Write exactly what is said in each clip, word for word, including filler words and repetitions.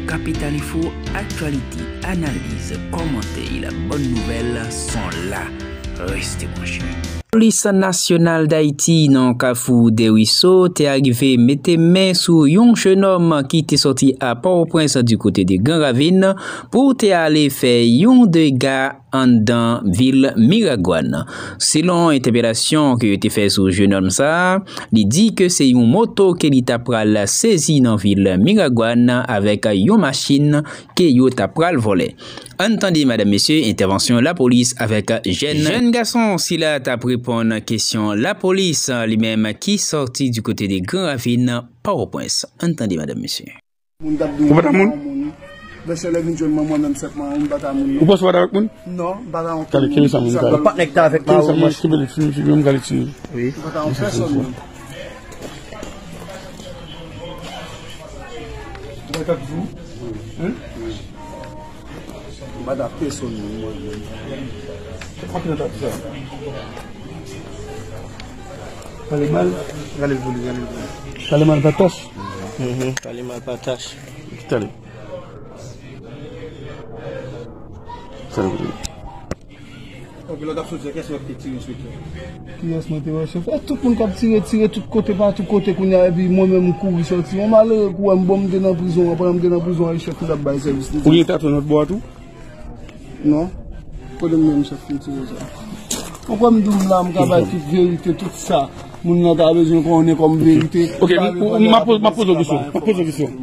Capital Info, aktyalite, analiz, kòmantè, bòn nouvèl, son la. Reste branché. Polis Nasyonal Dayiti nan Kafou Deriso te arive mete men sou yon jenòm ki te sòti a Pòtoprens di kote de Gran Ravin pou te ale fè yon dega anndan vil Miragwàn. Selon entèpelasyon ke yo te fè sou jenòm sa a, li di ke se yon moto ke li ta pral sezi nan vil Miragwàn avèk yon machin ke yo ta pral vòlè. Ann tande, madanm, mesye, entèvansyon lapolis avèk jèn, jèn gason sila t ap reponn kesyon lapolis, li menm ki sòti di kote de Gran Ravin, Pòtoprens. Ann tande, madanm, mesye. Moun k ap di ou pa ta moun? Mesye lè vin jwenn mwen, mwen menm sèt mwen, ou pa ta moun, non. Ou panse w pa ta avèk moun? Non, m pa ta yon moun. Talè, kenbe sa, moun, talè. Patnè k ta avèk Mawo, kenbe sa, mwen, kenbe li, fini, fini, mwen, m gade ti. Wi. Ou pa ta yon pèsòn, non. Ou pa ta di ou? Hein? M pa ta pèsòn, non, mwen menm. Anpil nan ta di sa. Pale mal? Rale l pou li, rale l pou li. Pale mal pa tach? Mhm, pale mal pa tach. Ki tale? Tale pou li. Ok, lè w t ap soti a, kiyès w te tire sou kè? Kiyès mwen te wè, chèf? E tout moun k ap tire, tire tout kote, patou kote kounye a, epi mwen menm m kouri sòti. Yon malere kou wè m, bon, m te nan prizon an, pandan m te nan prizon an, chèf, m t ap bay sèvis li. Ou gen tatouaj nan bò a tou? Non. Kote m menm chèf ki tire sa? Ou kwè m di w la, m ka bay tout verite, tout sa moun nan ta bezwen konnen kòm verite. Ok, m ap poze w kesyon. M ap poze w kesyon.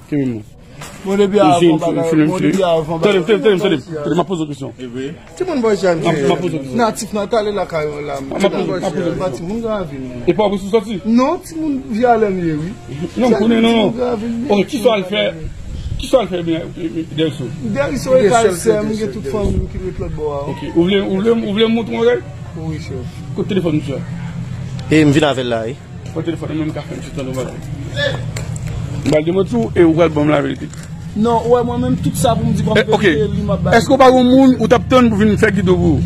Kenbe m non. Bon, depi avan bagay, bon, depi avan bagay. Tande, tande, tande, tande. Tande, m ap poze w kesyon. Timoun bò ijan, m ap poze w kesyon. Natif natal e lakay mwen la. M ap poze, m ap poze w kesyon. Timoun Gran Ravin. E pa w sou sòti? Non, timoun Vyalè m ye, wi. Non, m konnen, non, non. Ok, kisa w al fè? Kisa w al fè, byen, Deriso? Deriso e kay sè m, gen tout fanmi m ki ret lòt bò a. Ok, ou vle, ou vle, ou vle m montre w bagay? Wi, chèf. Kote telefòn misye a? E m vin avè l la, wi. Pran telefòn nan men m, ka fè m ti tande yon bagay. M pral demanti w e ou pral ban m laverite. Non, ou wè mwen menm tout sa pou m di kòm verite, li m ap bay. Èske w pa gen moun ou t ap tann pou vin fè gidon pou ou?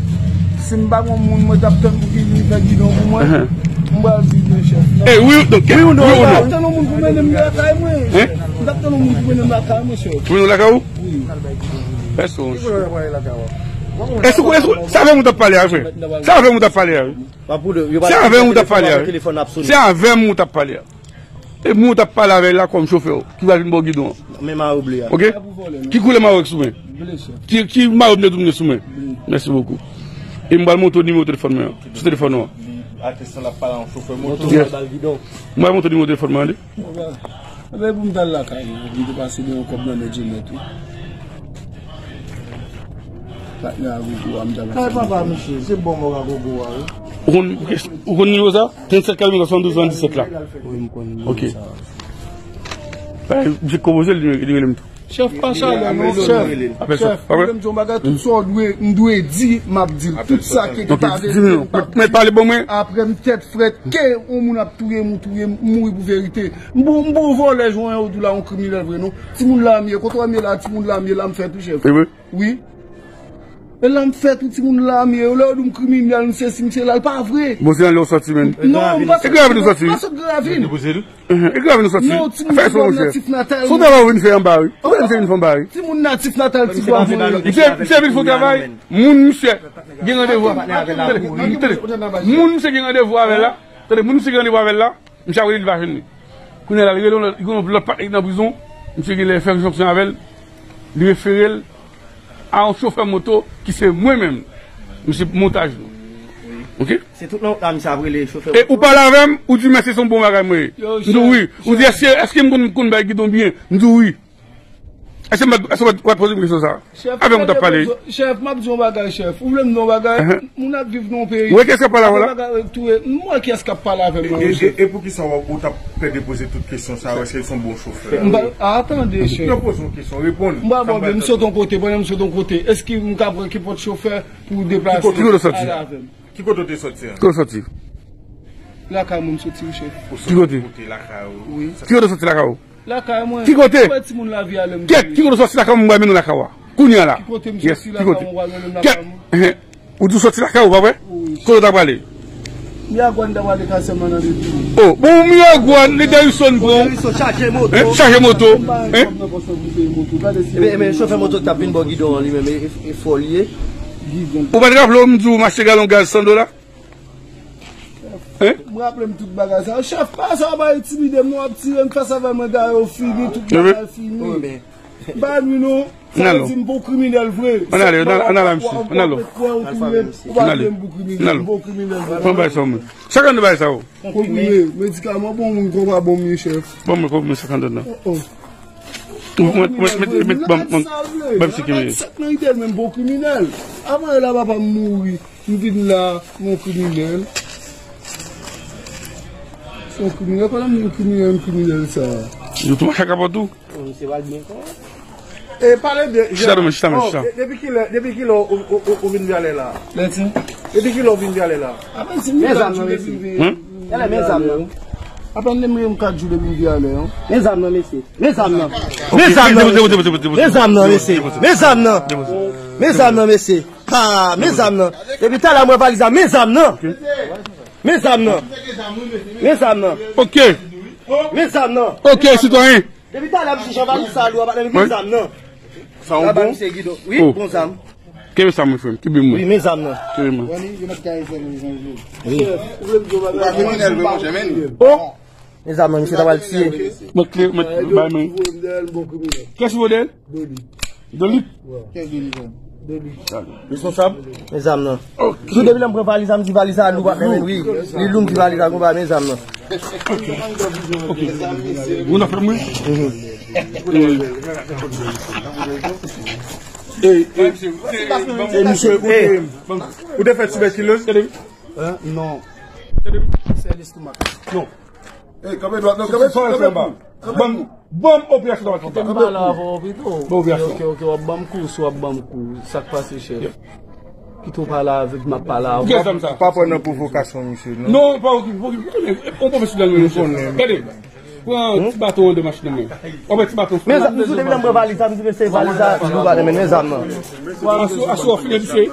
Si m pa gen moun mwen t ap tann pou ki vin fè gidon pou mwen, m pral di byen chèf. E wi, donk, wi ou non? M t ap tann yon moun pou mennen m lakay mwen. M t ap tann yon moun pou mennen m lakay mwen, chèf. Pou mennen w lakay ou? Wi. Èske w... Èske, èske, se avè m ou t ap pale a, frè? Se avè m ou t ap pale a, wi. Se avè m ou t ap pale a, wi. Se avè m ou t ap pale a. E moun ou t ap pale avè l la kòm chofè w, ki pral vin ba w gidon an. Men mayo ble a. Ok? Ki koulè mayo k sou mwen? Ble, chèf. Ki, ki mayo m te di w m gen sou mwen? Ble. Mèsi bokou. E m pral montre w nimewo telefòn mwen an. Sou telefòn ou an. Atestan l ap pale a yon chofè moto. Yes. M pral montre w nimewo telefòn mwen an, li. Ebyen, pou m t al lakay mwen, m te pase de yon kòb nan men Djenèt, wi. Patnè a gogo a, m t al lakay mwen. Kay papa misye, se bon mò a gogo a, wi. Ou konn, ou konn nimewo sa? Tranntsèt katrevennkatòz, swasanndouznèf, swasanndisèt la. Wi, m konn nimewo sa. Ok. Misye konpoze l, li, li rele m tou. Chèf, pa chalè non, chèf. Chèf, mwen menm di yon bagay, tout sa w dwe, m dwe di, m ap di l. Tout sa ki pa verite, m p ap di. Men pale ban mwen. Apre m tèt frèt, ke yon moun ap touye m, ou touye m, m mouri pou verite. M bon, m bon vòlè, jan yo di w la, yon kriminèl vre non. Timoun la m ye, kote w wè m ye la, timoun la m ye, la m fèt wi, chèf. E vre? Wi. E la m fèt wi, timoun la m ye, lè yo di w m kriminèl, m sesi, m sela, l pa vre. Bon, se nan lè w sòti, menm. Non, m pa sòti. E Gran Ravin ou sòti? M pa sòti Gran Ravin. Yo depoze l? Enhen, e Gran Ravin ou sòti? Non, timoun Gran Ravin, chèf. Se yon travay ou vin fè anba, wi. Ou pa vin fè anba, wi. Timoun natif natal ti bwa mwen. Misye, misye vin fè yon travay. Moun misye gen randevou. Tande, tande. Moun misye gen randevou avè l la. Tande, moun misye gen randevou avè l la. Misye ap rele li pa jwenn li. Kounye a la, li rele yon lòt, li gen yon lòt patnè ki nan prizon. Misye genlè fè yon sanksyon avè l. Li refere l a yon chofè moto ki se mwen menm. Misye montaj nou. Ok? Se tout nan wout la misye ap rele chofè moto. E ou pale avè m, ou di mèsi, se yon bon bagay mwen ye. M di w wi. Ou di èske, èske m konn, konn bay gidon byen? M di w wi. Èske m pa, èske w pa, w pa poze m kesyon sa? Chèf, avè m ou t ap pale. Chèf, m ap di yon bagay, chèf. Ou vle m di yon bagay? Moun ap viv nan yon peyi. Ou wè kiyès k ap pale avè w la? Mwen wè kiyès k ap pale avè m nan, chèf. E, e, e poukisa w, ou t ap pè depoze tout kesyon sa yo? Èske l se yon bon chofè? M pa, a, tande, chèf. Yo poze yon kesyon, reponn. M pa bon, men m sot yon kote, pandan m sot yon kote. Èske m ka pran kenpòt chofè pou deplase, ale avè m? Ki kote w te sòti a? Ki kote w sòti? Lakay mwen m soti wi, chèf. Ki kote? Wi. Ki kote w sòti lakay ou? Lakay mwen. Ki kote? Ou wè timoun Lavyalè m te ye. Kèt, ki kote w sòti lakay mwen, m pral mennen w lakay ou a. Kounye a la. Ki kote m soti lakay mwen, ou pral mennen m lakay mwen? Enhen. Ou di w sòti lakay ou, pa vre? Wi. Kote w ta prale? Miragwàn ta pral kase m nan de tou. Oh, bon, Miragwàn, li Dayson pran. Dayson chaje moto. Hein? Chaje moto. Hein? Ebyen, ebyen, chofè moto k t ap vin bò gidon an li menm, e, e, e fò li ye. Ou pa t raple w m di w m achte galon gaz san dola? Hein? M raple m tout bagay sa. Chèf, pa sa w pa entimide m, non, w ap tire m, fè sa fè mwen gade yo fini, tout bagay fini. Ba nou non. Sa vle di m pa yon kriminèl vre. Ann ale, ann ale, ann ale, misye. Ann ale. Ann ale. Ann ale. Pran bagay sa w mwen. Senkann dola bagay sa yo. Konprime, medikaman bon moun, konpa bon moun, chèf. Bon, mwen konprime senkann dola nan. Oh, oh. Mwen, mwen, mwen, mwen, ban m, ban m, ban m sekirite. Sak nan ide l menm bon kriminèl. Avan yè la papa m mouri, m vin la, m yon kriminèl. M yon kriminèl, pandan m yon kriminèl, m kriminèl sa. Yo tou mache ak kapòt ou? Misye pral byen fò. E pale de... Chita, domèn, chita, men, chita. De-, depi kilè, depi kilè ou, ou, ou, ou vin Vyalè la? Lèdi. Depi kilè ou vin Vyalè la? Avan di m kat jou depi m vin. Gade, men zam nan. Avan de m kat jou depi m Vyalè, non. Men zam nan, mesye. Men zam nan. Men zam nan, mesye. Men zam nan, mesye. Men zam nan. Men zam nan, mesye. Ha, men zam nan. Depi talè m wè valiz la, men zam nan. Men zam nan. Men zam nan. Ok. Men zam nan. Ok, sitwayen. Depi talè m si jan valiz sa lou a, men zam nan. Sa yon bon? Wi, bon zam. Kenbe sa mwen, frè m. Kenbe mwen. Wi, men zam nan. Kenbe mwen. Wi. Ou pa kriminèl vre, monchè, men. Oh! Men zam nan, misye ta pral tiye. Mwen kle, mwen bay men. Kiyès voye l? Dolik. Dolik? Responsab? Men zam nan. Ok. Tou depi lè m pran valiz la, m di valiz la lou, pa men, wi. Li lou, m di valiz la konpa, men zam nan. Ok. Moun afè mwen? E, e, e, misye, e, ou te fè tibèkiloz? Non. Sèl estoma. Non. Ey, kanpe dwat, non, kanpe, kanpe kou. Ban m, ban m operasyon dwat. Kite m pale avè w pito. Ban operasyon. Ok, ok, ok, w ap ban m kou, si w ap ban m kou, sa k pase, chèf? Kite w pale avè m, m ap pale avè w. Ki zam sa? Pa pran nan pwovokasyon, misye, non. Non, pa okipe, pa okipe. Ou pwofesyonèl, mwen, chèf. Gade, pran ti baton anndan machin nan, mwen. W ap wè ti baton. Men zam, m di w depi lè m pran valiz la, m di mesye valiz la, nou pa renmen, men zam nan. Asou, asou, w ap fini, mesye.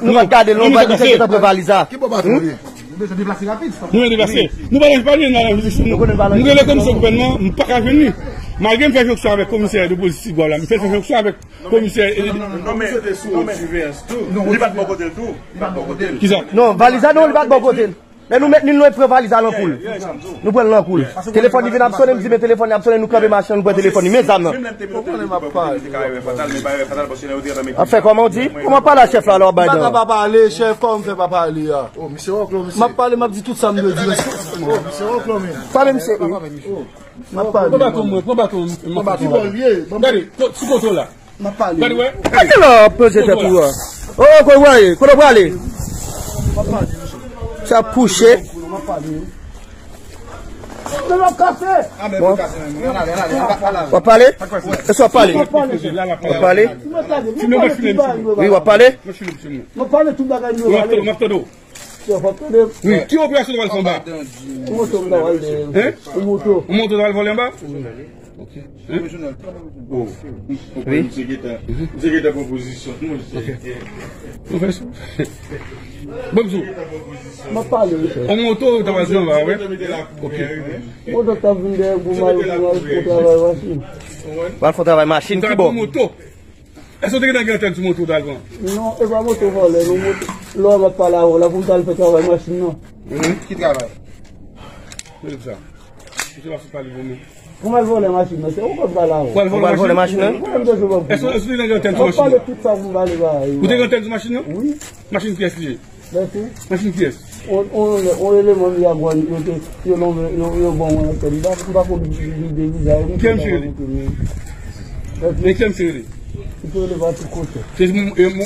Nou pa gade l, non, nou pa gade l, nou pa gade l. Ki bò baton ye? Nou bezwen deplase rapid. Nou bezwen deplase. Nou pa nan, pa nan, nan, nou konnen pa nan. Nou rele komisè gouvènman, m pa ka jwenn li. Malgre m fè jonksyon avèk komisè de polis Tigwav la, m fè, fè jonksyon avèk komisè. Non, men, non, men, li pa t bò kote l tou. Li pa t bò kote l. Kisa? Non, valiz la, non, li pa t bò kote l. Lè nou met li, nou pran valiz la nan kou l. Nou pran l nan kou l. Telefòn li vin ap sonnen, m di men telefòn li ap sonnen, nou kanpe machin, nou pran telefòn li, men zam nan. Ap fè kòman w di? Kòman w ap pale a chèf la, lè w ap bay dan? M pa ka pa pale, chèf, kòman m fè pa pale a? Oh, misye wòklò, misye. M ap pale, m ap di tout sa m dwe di. Oh, misye wòklò, men. Pale, misye. M ap pale. Pran baton mwen, pran baton mwen. Pran baton mwen. Gade, sou kote w la. M ap pale. Gade, wè. Gade la, poze tèt ou a. Oh, kote w prale? Kote w prale? M ap pale, mesye. Sa kouche. M ap pale. Bon. W ap pale? Èske w ap pale? W ap pale? Wi, w ap pale? M ap pale tout bagay nou pale. M ap tande w. Wi, ki operasyon w al fè anba? Yon moto m ta pral dèyè. Hein? Yon moto. Yon moto w al vòlè anba? Wi. Ok. Hein? Oh. Wi. Misye gentan, misye gentan pwopozisyon, monchè. Ok. Pwofesè. Bon, m di w. M ap pale, wi. Yon moto w ta pral jwenn anba, wi. Ok. Moto k t ap vin dèyè gwo mal, gwo mal, pou travay machin. Pral fè travay machin, ki bò? Moto. Èske w te gentan gen antèn sou moto w t al pran? Non, e pa moto vòlè, non, moto. Lè w ap pale avè w la, pou m t al fè travay machin nan. Ki travay? Gade sa. Misye pa sot pale pou mwen. Pou m al vòlè machin nan, se ou konn pale avè w. Pou al vòlè machin nan? Mwen m bezwen wè pou mwen. Èske, èske w te gentan gen antèn sou machin nan? W ap pale tout sa pou m pale ba yo. Ou te gen antèn sou machin nan? Wi. Machin kiyès li ye? Mèsi. Machin kiyès? On, on, on eleman Miragwàn, yo te, yo nonmen, yo, yo ban mwen antèn. M pa, m pa konn li deviza yo. Kiyès misye rele? Mèsi. Men kiyès misye rele? Misye rele Patrick Cossé. Se, e,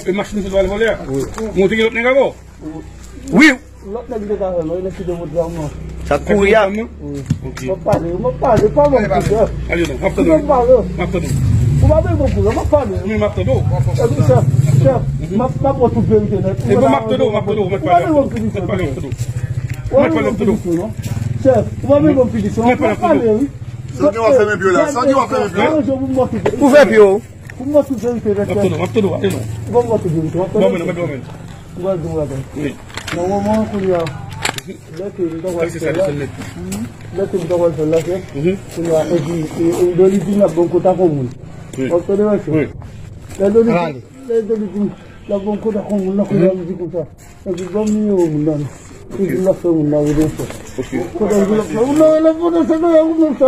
e machin misye t al vòlè a? Wi. Monte gen lòt nèg avè w? Wi. Lòt nèg li te ka fè, non, li te kite vòt zam nan. Sa kouri a? Wi. Ok. M ap pale, m ap pale, pa ban m koze. Ale non, m ap tande w. M ap pale. M ap tande w. Ou pa vle bon koze, m ap pale. Wi, m ap tande w. Epi chèf, chèf, m ap, m ap pran tout verite nèt. E bon, m ap tande w, m ap tande w, m ap pale. Ou pa vle bon pinisyon, non. Chèf, ou pa vle bon pinisyon, m ap pale, wi. Sòt gen w ap fèmen pye w la, sòt gen w ap fèmen pye w. Ouvè pye w. Pou m mwen tout verite nèt. M ap tande w, m ap tande w, ale non. Ou pa m mwen tout verite, w ap tande? Ban mwen, ban mwen. Ou pral di m bagay. Wi. Nan moman an kounye a, Lè ke m ta pral fè la, lè ke m ta pral fè la, se, kounye a, epi, e, e, Doli di m ap ban m kontak yon moun. W ap tande, mesye? Lè Doli di, lè Doli di m ap ban m kontak yon moun, la, kounye a, m di konsa. Epi, ban m nimewo moun nan. Epi, m ap fè moun nan rele, mesye. Kote m di l ap fè moun nan rele, kote se nou, moun sa.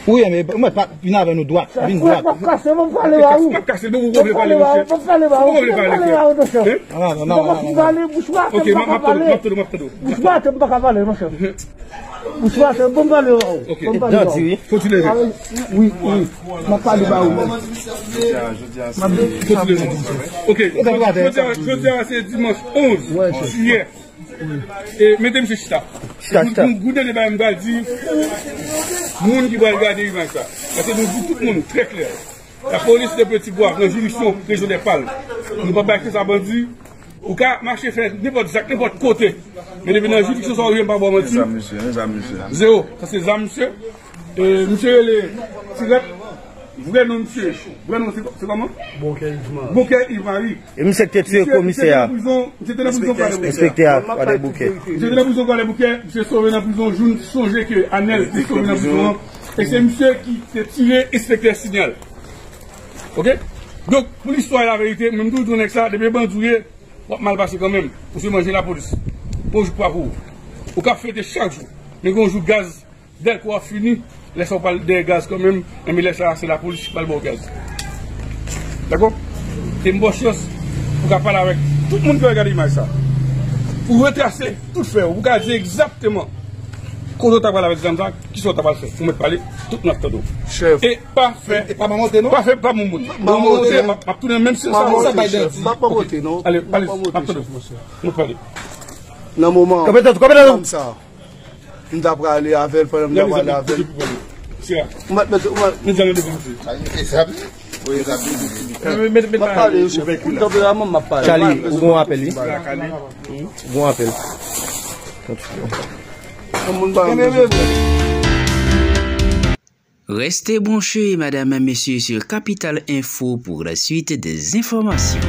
Wi, men, mwen pa vin avè nou dwat. Vin dwat. Frè, m ap kase, m ap pale ba ou. M ap kase, bon, ou vle pale, mesye. M ap pale ba ou, m ap pale ba ou, mesye. Non, non, non, non, non. M ap pale, bouch pa fè m pa ka pale. Bouch pa fè m pa ka pale, mesye. Bouch pa fè m, bon, m pale ba ou. Bon, m pale ba ou. Fò ti leve. Wi, wi. M ap pale ba ou. Fò ti leve. Ok. Jodi a, jodi a, se dimanch onz jiyè. E, mete misye chita. Chita, chita. Pou, pou, pou dènye bagay m pral di, pou moun ki pral gade imaj sa. Paske nou di tout moun trè klè. Lapolis de Petit Bois, nan jiridiksyon rejyon dè Pal. Nou pa bay chans a bandi. Ou ka mache fè nenpòt zak, nenpòt kote. Men depi nan jiridiksyon sa w ye, m pa ba w manti. Zam misye, zam misye. Zewo. Sa se zam misye. E, misye rele Tirèt. Vrè non misye. Vrè non se, se kòman? Bonkè Yves Marie. Bonkè Yves Marie. E misye ki te tiye komisè a. Misye te nan prizon, misye te nan prizon Kwadèboukè. Enspektè a Kwadèboukè. Misye te nan prizon Kwadèboukè, misye sove nan prizon, jou n sonje ke Anèl te sove nan prizon an. E se misye ki te tire enspektè Sinyal. Ok? Donk, pou listwa e laverite, mwen m toujou di w nèg sa, depi bandi w ye, w ap mal pase kanmenm. Ou se manje lapolis. Pon jou pa pou ou. Ou ka fete chak jou. Men gen yon jou gaz Dèlko ap fini, lè sa w pral dèyè gaz kanmenm, enben lè sa a se lapolis ki pral ba w gaz. Dakò? E m ba w chans pou w ka pale avèk tout moun ki pral gade imaj sa. Pou retrase tout fè w, pou w ka di egzakteman kote w ta pral avèk zam sa, kisa w ta pral fè. Ou mèt pale, tout moun ap tande w. Chèf. E pa fè, e pa mamote, non? Pa fè, pa mamote. Mamote, m ap, m ap tounen menm si sa. Mamote, chèf. M ap mamote, non. Ale, ale, m ap tande w. M ap pale. Nan moman, kanpe tèt ou, kanpe tèt ou. Zam sa. M ta prale avè l pandan m ta prale avè l. Ou mèt mete, ou mèt. M ap pale, chèf. Pou tanperaman, m ap pale. Charlie, ou gon apèl, wi. Ou gon apèl. Kontinye. Yon moun pa yon bezwen. Restez branchés, mesdames et messieurs, sur Capital Info pour la suite des informations.